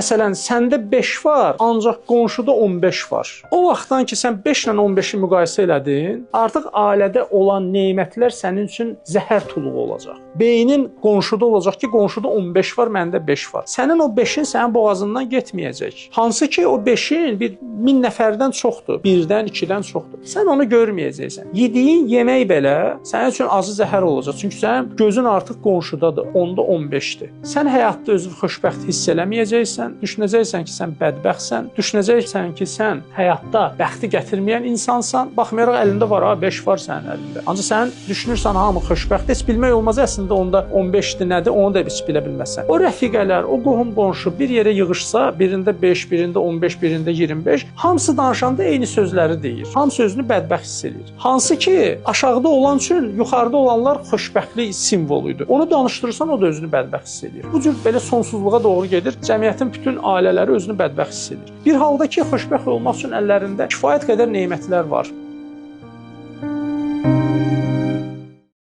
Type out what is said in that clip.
Məsələn, səndə 5 var, ancaq qonşuda 15 var. O vaxtdan ki sən 5 ilə 15-i müqayisə elədin, artıq ailədə olan nemətlər sənin üçün zəhər tuluğu olacaq. Beynin qonşuda olacaq ki, qonşuda 15 var, məndə 5 var. Sənin o 5-in sənin boğazından getməyəcək. Hansı ki o 5-in bir 1000 nəfərdən çoxdur, 1-dən, 2-dən çoxdur. Sən onu görməyəcəksən. Yediyin yemək belə sənin üçün azı zəhər olacaq. Çünki sənin gözün artıq qonşudadır, onda 15-dir. Sən həyatda özünü xoşbəxt hiss eləməyəcəksən. Düşünəcəksən ki, sən bədbəxtsən, düşünəcəksən ki, sən həyatda bəxti gətirməyən insansan. Baxmayaraq əlində var, ha, 5 var sənin əlində. Ancaq sən düşünürsən hamı xoşbəxt, heç bilmək olmaz əslində onda 15-dir, nədir, onu da heç bilə bilməzsən. O rəfiqələr, o qohum-qonşu bir yerə yığışsa, birində 5, birində 15, birində 25, hamısı danışanda eyni sözləri deyir. Hamısı özünü bədbəxt hiss eləyir. Hansı ki, aşağıda olan üçün yuxarıda olanlar xoşbəxtlik simvolu idi. Onu danışdırırsan, o da özünü bədbəxt hiss eləyir. Bu cür belə sonsuzluğa doğru gedir. Cəmiyyətin bütün ailələri özünü bədbəxt hiss edir. Bir halda ki, xoşbəxt olmaq üçün əllərində kifayət qədər nemətlər var.